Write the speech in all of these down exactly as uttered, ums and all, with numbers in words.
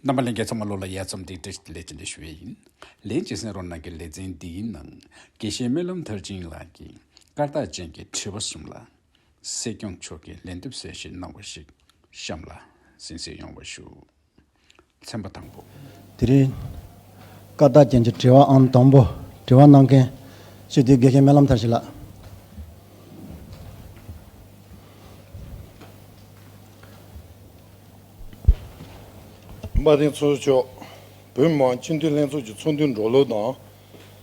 རྣམ་པ་ལྷན་རྒྱས་ཚང་མ་ལོ་ལ་ཡ་ཙམ་དེ་བཀྲ་ཤིས་བདེ་ལེགས་ཀྱི་ལེགས་ཞུ་བ་ཡིན། ལན་གཅིག་གསན་རོགས་གནང་གི། ལེ་ཚན་འདིའི་ནང་དགེ་བཤེས་སྨོན་ལམ་མཐར་ཕྱིན་ལགས་ཀྱིས་སྐར་རྟགས་ཅན་གྱི་དྲི་བ་གསུམ་ལ། སྲིད་སྐྱོང་མཆོག་གིས་ལན་འདེབས་གསལ་བཤད་གནང་བ་ཞིག་གཤམ་ལ་གསན་གཟིགས་ཡོང་བ་ཞུ། ཚན་པ་དང་པོ། དེ་རིང་སྐར་རྟགས་ཅན་གྱི་དྲི་བ་ཨང་དང་པོ། དྲི་བ་གནང་མཁན་སྤྱི་འཐུས་དགེ་བཤེས་སྨོན་ལམ་མཐར་ཕྱིན་ལགས། དཔལ་ལྡན་ཚོགས་གཙོ་མཆོག་བོད་མི་མང་སྤྱི་འཐུས་ལྷན་ཚོགས་ཀྱི་ཚོགས་འདུའི་འགྲོ་ལུགས་དང་།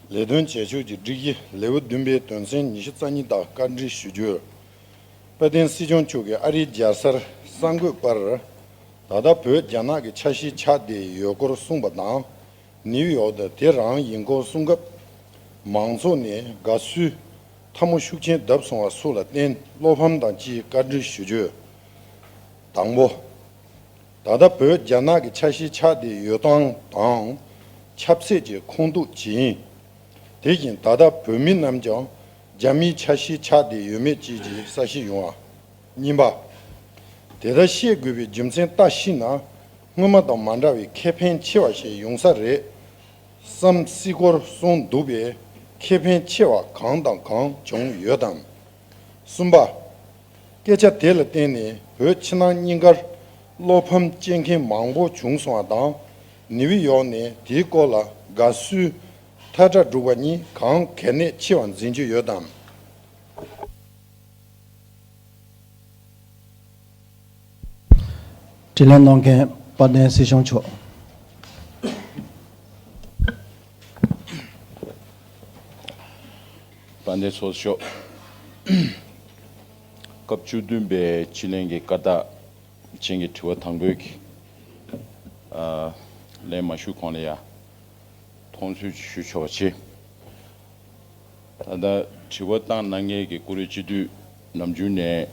ལས་དོན་བྱེད་ཕྱོགས་ཀྱི་སྒྲིག་གཞི་ལེའུ་བདུན་པའི་དོན་ཚན་ཉི་ཤུ་རྩ་གཉིས་དག་བཀའ་འདྲི་ཞུ་རྒྱུ། དཔལ་ལྡན་སྲིད་སྐྱོང་མཆོག་གིས་ཨ་རིའི་རྒྱལ་སར་གསར་འགོད་པར། ད་ལྟ་བོད་རྒྱ་ནག་གི་ཆ་ཤས་ཆགས་བསྡད་ཡོད་སྐོར་གསུངས་པ་དང་། ནིའུ་ཡོག་ཏུ་དེ་རང་ཡིན་སྐོར་གསུང་སྐབས། མང་ཚོགས་ནས་དགའ་བསུའི་ཐལ་མོ་ཤུགས་ཆེན་བརྡབས་སོང་བ་སོགས་ལ་བརྟེན་བློ་ཕམ་དང་བཅས་བཀའ་འདྲི་ཞུ་རྒྱུ། དང་པོ། ད་ལྟ་བོད་རྒྱ་ནག་གི་ཆ་ཤས་ཆགས་བསྡད་ཡོད་སྟངས་དང་། ཆབ་སྲིད་ཀྱི་ཁུངས་གཏུགས་ཇི་ཡིན། དེ་བཞིན་ད་ལྟ་བོད་མི་རྣམས་ཀྱང་རྒྱ་མིའི་ཆ་ཤས་ཆགས་བསྡད་ཡོད་མེད་བཅས་ཀྱི་གསལ་བཤད་ཡོང་བ། གཉིས་པ། དེ་ལྟར་བཤད་དགོས་པའི་རྒྱུ་མཚན་ལྟ་ཞིག་ན། སྔོན་མ་དང་མ་འདྲ་བའི་ཁེ་ཕན་ཆེ་བ་ཞིག་ཡོང་ས་རེད་བསམ་སྲིད་སྐོར་གསུངས་འདུག་པས། ཁེ་ཕན་ཆེ་བ་གང་དང་གང་བྱུང་ཡོད་དམ། གསུམ་པ། སྐད་ཆ་དེ་ལ་བརྟེན་ནས་བོད་ཕྱི་ནང་གཉིས་ཀར་བློ་ཕམ་སྐྱེ་མཁན་མང་པོ་བྱུང་སོང་བ་དང་། ནིའུ་ཡོག་ནས་དེའི་སྐོར་ལ་དགའ་བསུའི་ཐལ་སྒྲ་སྒྲོག་པ་གཉིས་གང་གལ་གནད་ཆེ་བར་འཛིན་གྱི་ཡོད་དམ། དྲིས་ལན་གནང་མཁན་དཔལ་ལྡན་སྲིད་སྐྱོང་མཆོག་དཔལ་ལྡན་ཚོགས་གཙོ་མཆོག་སྐབས་བཅུ་བདུན་པའི་སྤྱི་ལྷན་གྱི་སྐར་རྟགས་ཅན་གྱི་དྲི་བ་དང་པོའི་གི་ཨ་ལན་མ་ཞུ་གོང་ལ་ཡ་མཐོང་ཚུལ་ཞུ་ཆོག་པ་བྱེད། ད་ལྟ་དྲི་བ་བཏང་གནང་མཁན་གྱི་བཀུར་འོས་སྤྱི་འཐུས་ནམ་རྒྱུན་ནས་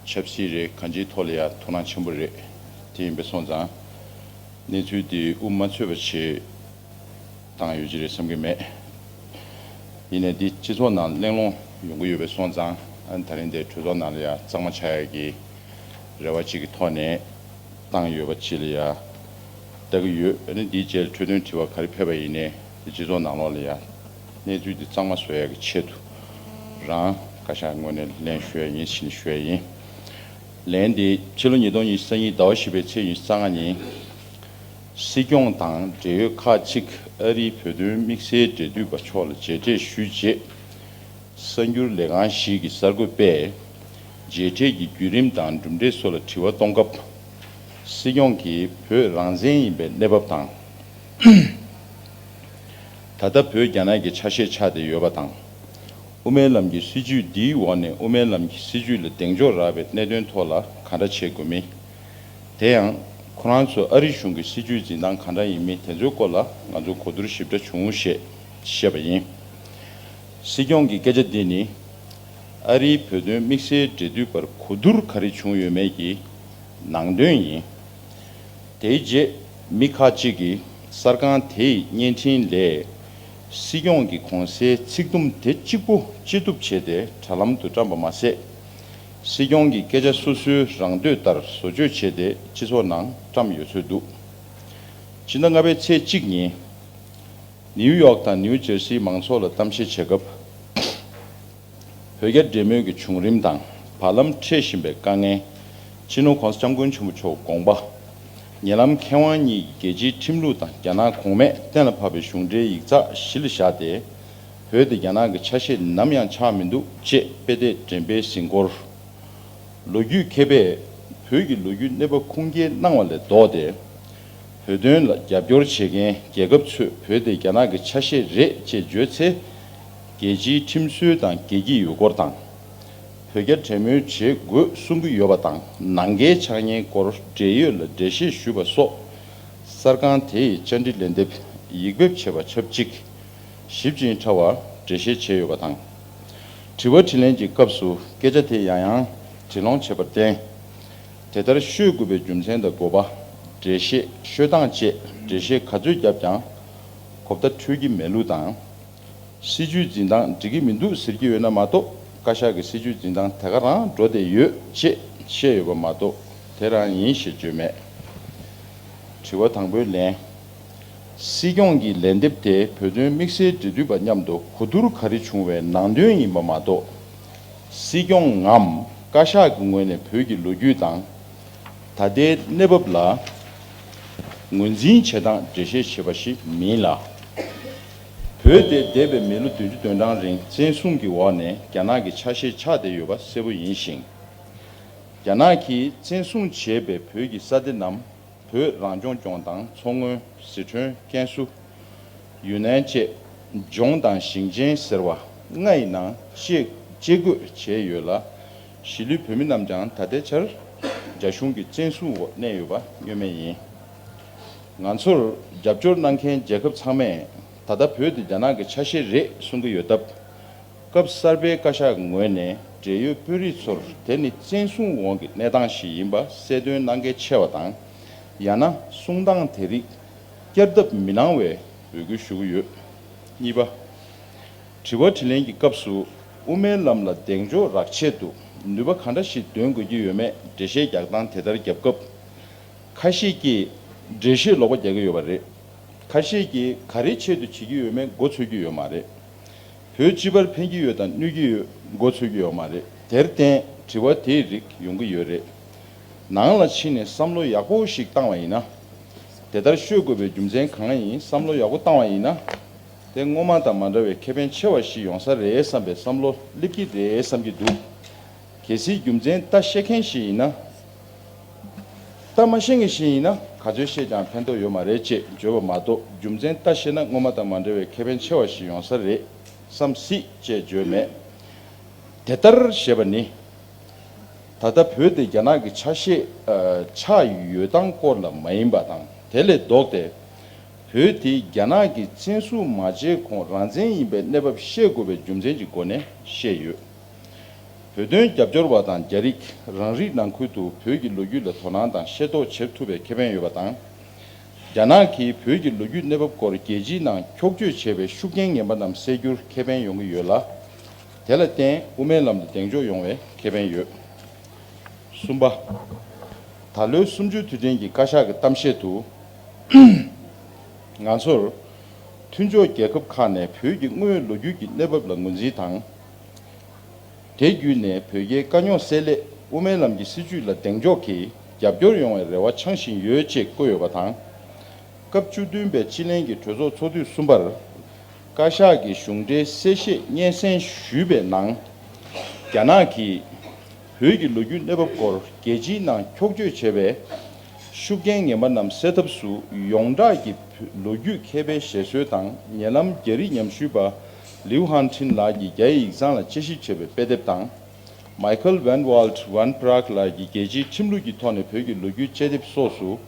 ཆབ་སྲིད་རེད། གང་ཅིའི་ཐོག་ལ་ཡང་དོ་སྣང་ཆེན་པོ་རེད། དེ་ཡིན་པ་སོང་ཙང་གནས་ཚུལ་དེ་དབུ་མ་ཚོས་པ་བྱེད་བཏང་ཡོད་ཀྱི་རེད་བསམ་གྱི་མེད། ཡིན་ནའི་འདི་སྤྱི་ཚོགས་ནང་གླེང་སློང་ཡོང་གི་ཡོད་པ་སོང་ཙང་ཨ་ནི་ད་རིང་འདིར་གྲོས་ཚོགས་ནང་ལ་ཡང་གཙང་མ་ཆགས་ཡ་གི་རེ་བ་གཅིག་གི་ཐོག་ནས་བཏང་ཡོད་པ་ཅིག་ལ་ཡ་ལྟ་གི་ཡོད། ཨ་ནི་འདིའི་རྗེས་ལ་འཕྲོས་དོན་དྲི་བ་ག་རེ་ཕེབས་པ་ཡིན་ནའི་དེ་སྤྱི་ཚོགས་ནང་ལོགས་ལ་ཡ་གནས་ཚུལ་འདི་གཙང་མ་བཟོ་ཡ་གི་ཆེད་དུ་རང་བཀའ་ཤག་ངོས་ནས་ལན་ཞུ་ཡ་ཡིན་ཟེར་ནས་ཞུ་ཡ་ཡིན། ལན་འདི་ཕྱི་ལོ་ཉིས་སྟོང་ཉི་ཤུ་རྩ་གཉིས་ཟླ་བ་བཞི་པའི་ཚེས་ཉི་ཤུ་རྩ་ལྔ་ཉིན་སྲིད་སྐྱོང་དང་འབྲེལ་ཡོད་ཁག་ཅིག་ཨ་རིའི་བོད་དོན་དམིགས་བསལ་འབྲེལ་མཐུད་པ་མཆོག་ལ་མཇལ་འཕྲད་ཞུས་རྗེས། གསར་འགྱུར་ལས་ཁང་ཞིག་གི་གསར་འགོད་པས་མཇལ་འཕྲད་ཀྱི་བརྒྱུད་རིམ་དང་གྲུབ་འབྲས་སོགས་ལ་དྲི་བ་གཏོང་སྐབས། སྲིད་སྐྱོང་གིས་བོད་རང་བཙན་ཡིན་པའི་གནས་བབ་དང་། ད་ལྟ་བོད་རྒྱ་ནག་གི་ཆ་ཤས་ཆགས་བསྡད་ཡོད་པ་དང་། དབུ་མའི་ལམ་གྱི་སྲིད་བྱུས་འདིའི་འོག་ནས་དབུ་མའི་ལམ་གྱི་སྲིད་བྱུས་ལ་གདེང་འཇོག་རག་པའི་གནད་དོན་ཐོག་ལ་ག་འདྲ་བྱེད་དགོས་མིན། དེ་ཡང་ཁོ་རང་ཚོ་ཨ་རི་གཞུང་གི་སྲིད་བྱུས་འཛིན་སྟངས་ག་འདྲ་ཡིན་མིན་དེ་ཚོའི་སྐོར་ལ་ང་ཚོ་གོ་བསྡུར་ཞིབ་ཕྲ་བྱུང་ཞེས་བཤད་པ་ཡིན། སྲིད་སྐྱོང་གི་སྐད་ཆ་འདི་ནི་ཨ་རིའི་བོད་དོན་དམིགས་བསལ་འབྲེལ་མཐུད་པར་གོ་བསྡུར་ག་རེ་བྱུང་ཡོད་མེད་ཀྱི་ནང་དོན་ཡིན། དེའི་རྗེས་མི་ཁག་ཅིག་གིས་གསར་ཁང་དེའི་བརྙན་འཕྲིན་ལས། སྲིད་སྐྱོང་གི་གོང་གསལ་ཚིག་དུམ་དེ་གཅིག་པུ་ཅི་ཐུབ་བྱས་ཏེ་དྲ་ལམ་དུ་བཀྲམ་པ་མ་ཟད། སྲིད་སྐྱོང་གི་སྐད་ཆ་སོ་སོའི་རང་འདོད་ལྟར་བཟོ་བཅོས་བྱས་ཏེ་སྤྱི་ཚོགས་ནང་བཀྲམ་ཡོད་ཚོད་འདུག་ཕྱི་ཟླ་ལྔ་པའི་ཚེས་གཅིག་ཉིན། ནིའུ་ཡོག་དང་ནིའུ་ཇར་སིའི་མང་ཚོགས་ལ་གཏམ་བཤད་བྱེད་སྐབས། བོད་རྒྱ་འབྲེལ་མོལ་གྱི་བྱུང་རིམ་དང་བར་ལམ་འཕྲད་བཞིན་པའི་དཀའ་ངལ། སྤྱི་ནོར་༸གོང་ས་༸སྐྱབས་མགོན་ཆེན་པོ་མཆོག་དགོངས་པ། ཉེ་ལམ་མཁས་དབང་གཉིས་ཀྱིས་རྒྱལ་སྤྱིའི་ཁྲིམས་ལུགས་དང་རྒྱ་ནག་གོང་མས་གཏན་ལ་ཕབ་པའི་གཞུང་འབྲེལ་ཡིག་ཚགས་གཞི་ལ་བཞག་སྟེ། བོད་དེ་རྒྱ་ནག་གི་ཆ་ཤས་ནམ་ཡང་ཆགས་མི་འདུག་ཅེས་དཔེ་དེབ་འགྲེམས་སྤེལ་ཟིན་སྐོར། ལོ་རྒྱུས་མཁས་པས་བོད་ཀྱི་ལོ་རྒྱུས་གནས་བབ་ཁུངས་སྐྱེལ་གནང་བ་ལས་ལྡོག་སྟེ། བོད་དོན་ལ་རྒྱབ་སྐྱོར་བྱེད་མཁན་རྒྱལ་ཁབ་ཚོས་བོད་དེ་རྒྱ་ནག་གི་ཆ་ཤས་རེད་ཅེས་བརྗོད་ཚེ། རྒྱལ་སྤྱིའི་ཁྲིམས་སྲོལ་དང་འགལ་གྱི་ཡོད་སྐོར་དང་། བོད་རྒྱ་གྲོས་མོལ་བྱེད་དགོས་གསུང་གི་ཡོད་པ་དང་ནང་འགལ་ཆགས་ཉེན་སྐོར་འབྲེལ་ཡོད་ལ་འགྲེལ་བཤད་ཞུས་པ་སོགས། གསར་ཁང་དེ་ཡི་བཅར་འདྲི་ལན་འདེབས་ཡིག་འབེབས་བྱས་པ་ཆབས་ཅིག་ཞིབ་ཅིང་ཕྲ་བར་འགྲེལ་བཤད་བྱས་ཡོད་པ་དང་། དྲི་བ་དྲིས་ལན་གྱི་སྐབས་སུ་སྐད་ཆ་དེ་ཡང་ཡང་དྲིས་ལན་བྱས་པར་བརྟེན། དེ་ལྟར་ཤོད་དགོས་པའི་རྒྱུ་མཚན་དང་དགོས་པ། འགྲེལ་བཤད་ཤོད་སྟངས་བཅས་འགྲེལ་བཤད་ག་ཚོད་བརྒྱབ་ཀྱང་གོ་བརྡ་འཕྲོད་ཀྱི་མེད་ལུགས་དང་། སྲིད་བྱུས་འཛིན་སྟངས་འགྲིག་གི་མི་འདུག་ཟེར་གྱི་ཡོད་ན་མ་གཏོགས་བཀའ་ཤག་གི་སྲིད་བྱུས་འཛིན་སྟངས་དེ་ག་རང་འགྲོ་བསྡད་ཡོད་ཅེས་བཤད་ཡོད་པ་མ་གཏོགས་དེ་རང་ཡིན་ཞེས་བརྗོད་མེད། དྲི་བ་དང་པོའི་ལན། སྲིད་སྐྱོང་གི་ལན་འདེབས་དེ་བོད་དོན་དམིགས་བསལ་འབྲེལ་མཐུད་པ་མཉམ་དུ་གོ་བསྡུར་ག་རེ་བྱུང་བའི་ནང་དོན་ཡིན་པ་མ་གཏོགས། སྲིད་སྐྱོང་ངམ་བཀའ་ཤག་གི་ངོས་ནས་བོད་ཀྱི་ལོ་རྒྱུས་དང་། ད་ལྟའི་གནས་བབ་ལ་ངོས་འཛིན་བྱེད་སྟངས་འགྲེལ་བཤད་བྱས་པ་ཞིག་མིན་ལ། བོད་དེ་འདས་པའི་མི་ལོ་བདུན་ཅུ་དོན་གྲངས་རིང་བཙན་བཟུང་གི་འོག་ནས་རྒྱ་ནག་གི་ཆ་ཤས་ཆགས་བསྡད་ཡོད་པ་གསལ་པོ་ཡིན་ཞིང་། རྒྱ་ནག་གིས་བཙན་བཟུང་བྱས་པའི་བོད་ཀྱི་ས་སྡེ་རྣམས་བོད་རང་སྐྱོང་ལྗོངས་དང་མཚོ་སྔོན། ཟི་ཁྲོན། ཀན་སུའུ། ཡུན་ནན་བཅས་ལྗོངས་དང་ཞིང་ཆེན་ཟེར་བ་ལྔ་ཡི་ནང་ཆེད་ཆེད་བགོས་བྱས་ཡོད་ལ། གཞིས་ལུས་བོད་མི་རྣམས་ཀྱང་ད་ལྟའི་ཆར་རྒྱ་གཞུང་གི་བཙན་བཟུང་འོག་གནས་ཡོད་པ་བསྙོན་མེད་ཡིན། ང་ཚོར་རྒྱབ་སྐྱོར་གནང་མཁན་རྒྱལ་ཁབ་ཚང་མས་ད་ལྟ་བོད་དེ་རྒྱ་ནག་གི་ཆ་ཤས་རེད་གསུང་གི་ཡོད་སྟབས། སྐབས་གསར་པའི་བཀའ་ཤག་གི་ངོས་ནས་འབྲེལ་ཡོད་དཔོན་རིགས་ཚོར་དེ་ནི་བཙན་བཟུང་འོག་གི་གནས་སྟངས་ཤིག་ཡིན་པ་གསལ་སྟོན་གནང་གལ་ཆེ་བ་དང་། ཡང་ན་གསུང་སྟངས་དེ་རིགས་བསྐྱར་ལྡབ་མི་གནང་བའི་འབོད་སྐུལ་ཞུ་གི་ཡོད། གཉིས་པ། དྲི་བ་དྲིས་ལན་གྱི་སྐབས་སུ་དབུ་མའི་ལམ་ལ་གདེང་འཇོག་རག་ཆེད་དུ་ནུས་པ་ག་འདྲ་ཞིག་འདོན་དགོས་ཀྱི་ཡོད་མེད་འགྲེལ་བཤད་རྒྱག་སྟངས་དེ་ལྟར་བརྒྱབ་སྐབས། ཁ་ཤས་ཀྱིས་འགྲེལ་བཤད་ལོག་པ་རྒྱག་གི་ཡོད་པ་རེད། ཁ་ཤས་ཀྱིས་ག་རེ་ཆེད་དུ་བྱེད་ཀྱི་ཡོད་མེད་མགོ་ཚོས་ཀྱི་ཡོད་མ་རེད། བོད་སྤྱི་པར་ཕན་གྱི་ཡོད་དང་གནོད་ཀྱི་ཡོད་མགོ་ཚོས་ཀྱི་ཡོད་མ་རེད། དེར་བརྟེན་དྲི་བ་དེའི་རིགས་ཡོང་གི་ཡོད་རེད། ནང་ལ་ཕྱིན་ནས་བསམ་བློ་ཡག་པོ་ཞིག་བཏང་བ་ཡིན་ན། དེ་ལྟར་ཤོད་དགོས་པའི་རྒྱུ་མཚན་གང་ཡིན་བསམ་བློ་ཡག་པོ་བཏང་བ་ཡིན་ན། དེ་སྔོན་མ་དང་མ་འདྲ་བའི་ཁེ་ཕན་ཆེ་བ་ཞིག་ཡོང་ས་རེད་བསམ་པའི་བསམ་བློ་སླེབས་ཀྱི་རེད་བསམ་གྱི་འདུག་གལ་སྲིད་རྒྱུ་མཚན་ལྟ་ཤེས་མཁན་ཞིག་ཡིན་ན། ལྟ་མ་ཤེས་མཁན་ཞིག་ཡིན་ན་ག་ཚོད་བཤད་ཀྱང་ཕན་ཐོགས་ཡོད་མ་རེད་ཅེས་བརྗོད་པ་མ་གཏོགས། རྒྱུ་མཚན་ལྟ་ཤེས་ན་སྔོན་མ་དང་མ་འདྲ་བའི་ཁེ་ཕན་ཆེ་བ་ཞིག་ཡོང་ས་རེད་བསམ་སྲིད་ཅེས་བརྗོད་མེད། དེ་ལྟར་ཞེས་པ་ནི། ད་ལྟ་བོད་དེ་རྒྱ་ནག་གི་ཆ་ཤས་ཨ་ཆགས་ཡོད་སྟངས་སྐོར་ལ་མ་ཡིན་པ་དང་། དེ་ལས་ལྡོག་སྟེ། བོད་དེ་རྒྱ་ནག་གིས་བཙན་བཟུང་མ་བྱས་གོང་རང་བཙན་ཡིན་པའི་གནས་བབ་ཤེས་དགོས་པའི་རྒྱུ་མཚན་གྱི་སྒོ་ནས་བཤད་ཡོད། བོད་དོན་རྒྱབ་སྐྱོར་བ་དང་རྒྱ་རིགས་རང་རིགས་ནང་ཁུལ་དུ་བོད་ཀྱི་ལོ་རྒྱུས་ལ་དོ་སྣང་དང་ཤེས་རྟོགས་བྱེད་ཐུབ་པའི་ཁེ་ཕན་ཡོད་པ་དང་། རྒྱ་ནག་གིས་བོད་ཀྱི་ལོ་རྒྱུས་གནས་བབ་སྐོར་རྒྱལ་སྤྱིའི་ནང་འཁྱོག་བརྗོད་བྱས་པའི་ཤུགས་རྐྱེན་ངན་པ་རྣམས་སེལ་རྒྱུར་ཁེ་ཕན་ཡོང་གི་ཡོད་ལ། དེ་ལ་བརྟེན་དབུ་མའི་ལམ་དུ་གདེང་འཇོག་ཡོང་བའི་ཁེ་ཕན་ཡོད། གསུམ་པ། ད་ལོའི་གསུམ་བཅུའི་དུས་དྲན་གྱི་བཀའ་ཤག་གི་གཏམ་བཤད་དུ། ང་ཚོར་མཐུན་ཕྱོགས་རྒྱལ་ཁབ་ཁག་ནས་བོད་ཀྱི་དངོས་ཡོད་ལོ་རྒྱུས་ཀྱི་གནས་བབ་ལ་ངོས་འཛིན་དང་། དེ་བརྒྱུད་ནས་བོད་རྒྱའི་དཀའ་རྙོག་སེལ་སླད་དབུ་མའི་ལམ་གྱི་སྲིད་བྱུས་ལ་གདེང་འཇོག་གིས་རྒྱབ་སྐྱོར་ཡོང་བའི་རེ་བ་འཆང་བཞིན་ཡོད་ཅེས་བཀོད་ཡོད་པ་དང་། སྐབས་བཅུ་བདུན་པའི་སྤྱི་ལྷན་གྱི་གྲོས་ཚོགས་ཚོགས་དུས་གསུམ་པར། བཀའ་ཤག་གི་གཞུང་འབྲེལ་གསལ་བཤད་སྙན་སེང་ཞུས་པའི་ནང་། རྒྱ་ནག་གིས་བོད་ཀྱི་ལོ་རྒྱུས་གནས་བབ་སྐོར་རྒྱལ་སྤྱིའི་ནང་འཁྱོག་བརྗོད་བྱས་པའི་ཤུགས་རྐྱེན་ངན་པ་རྣམས་སེལ་ཐབས་སུ་ཡོངས་གྲགས་ཀྱི་ལོ་རྒྱུས་མཁས་པའི་ཞལ་སྲོལ་དང་ཉེ་ལམ་རྒྱ་རིགས་ཉམས་ཞིབ་པ་ལིའུ་ཧན་ཁྲིན་ལགས་ཀྱིས་རྒྱ་ཡིག་ཡིག་ཚང་ལ་དཔྱད་ཞིབ་བྱས་པའི་དཔེ་དེབ་དང་། མའི་ཁལ་ཝན་ཝཱལ་ཝན་པྲག་ལགས་ཀྱིས་རྒྱལ་སྤྱིའི་ཁྲིམས་ལུགས་ཀྱི་ཐོག་ནས་བོད་ཀྱི་ལོ་རྒྱུས་དཔྱད་དེབ་སོགས་སུ།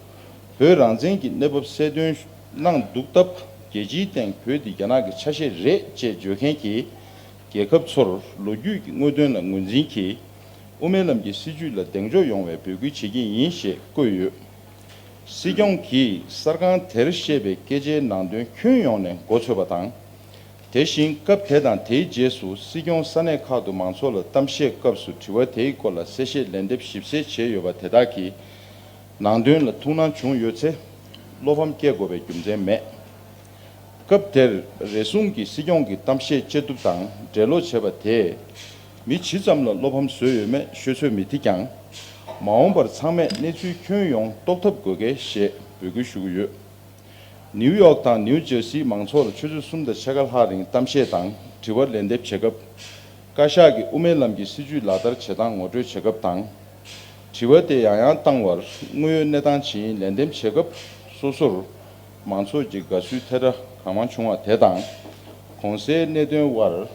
བོད་རང་བཙན་གྱི་གནས་བབ་གསལ་སྟོན་གནང་འདུག་སྟབས། རྒྱལ་སྤྱིའི་སྟེང་བོད་འདི་རྒྱ་ནག་གི་ཆ་ཤས་རེད་ཅེས་བརྗོད་མཁན་གྱི་རྒྱལ་ཁབ་ཚོར་ལོ་རྒྱུས་ཀྱི་དངོས་དོན་ལ་ངོས་འཛིན་གྱིས། དབུ་མའི་ལམ་གྱི་སྲིད་བྱུས་ལ་གདེང་འཇོག་ཡོང་བའི་འབོད་སྐུལ་བྱེད་ཀྱི་ཡིན་ཞེས་བཀོད་ཡོད། སྲིད་སྐྱོང་གིས་གསར་ཁང་དེར་བཤད་པའི་སྐད་ཆའི་ནང་དོན་ཁྱོན་ཡོངས་ནས་མགོ་ཚོས་པ་དང་། དེ་བཞིན་སྐབས་དེ་དང་དེའི་རྗེས་སུ་སྲིད་སྐྱོང་ས་གནས་ཁག་ཏུ་མང་ཚོགས་ལ་གཏམ་བཤད་སྐབས་སུ་དྲི་བ་དེའི་སྐོར་ལ་གསལ་བཤད་ལན་འདེབས་ཞིབ་གསལ་བྱས་ཡོད་པ་དེ་དག་གི་ནང་དོན་ལ་ཐུགས་སྣང་བྱུང་ཡོད་ཚེ། བློ་ཕམ་སྐྱེ་དགོས་པའི་རྒྱུ་མཚན་མེད། སྐབས་དེར་རེ་ཟུང་གིས་སྲིད་སྐྱོང་གི་གཏམ་བཤད་བཅད་གཏུབ་དང་འགྲེལ་ལོག་བྱས་པ་དེས། མི་ཇི་ཙམ་ལ་བློ་ཕམ་བཟོས་ཡོད་མེད་ཤོད་ཚོད་མི་ཐིག་ཀྱང་། མ་འོངས་པར་ཚང་མས་གནས་ཚུལ་ཁྱོན་ཡོངས་རྟོགས་ཐབས་དགོས་གལ་ཞེས་འབོད་སྐུལ་ཞུ་གི་ཡོད། ནིའུ་ཡོག་དང་ནིའུ་ཇར་སིའི་མང་ཚོགས་ལ་ཆུ་ཚོད་གསུམ་དང་ཕྱེད་ཀ་ལྷག་རིང་གཏམ་བཤད་དང་དྲི་བར་ལན་འདེབས་བྱེད་སྐབས། བཀའ་ཤག་གིས་དབུ་མའི་ལམ་གྱི་སྲིད་བྱུས་ལག་བསྟར་བྱེད་སྟངས་ངོ་སྤྲོད་བྱེད་སྐབས་དང་། དྲི་བ་དེ་ཡང་ཡང་བཏང་བར་དངོས་ཡོད་གནས་སྟངས་ཇི་ཡིན་ལན་འདེབས་བྱེད་སྐབས་སོ་སོར་མང་ཚོགས་ཀྱི་དགའ་བསུའི་ཐལ་སྒྲ་གང་མང་བྱུང་བ་དེ་དང་། གོང་གསལ་གནད་དོན་དབར་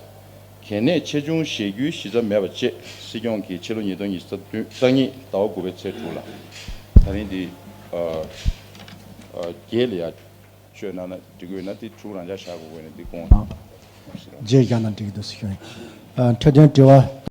གལ་གནད་ཆེ་ཆུང་ཞེད་རྒྱུའི་གཞི་རྩ་མེད་པ་བཅས་སྲིད་སྐྱོང་གིས་ཕྱི་ལོ་ཉིས་སྟོང་ཉི་ཤུ་རྩ་གཉིས་ཟླ་བ་དགུ་པའི་ཚེས་དྲུག་ལ། ད་རིང་འདི་ཨ་ཨ་བརྒྱད་ལ་ཡ་བཅོས་གནང་ན་འགྲིག་གི་ཡོད་ན། དེ་དྲུག་རང་འཇགས་བཞག་དགོས་ཀྱི་ཡོད་ན་འདི་དགོངས། རྗེས་བཞག་ན་འགྲིག་གི་འདུག་སྲིད་སྐྱོང་། ཨ་འཕྲོས་དོན་དྲི་བ་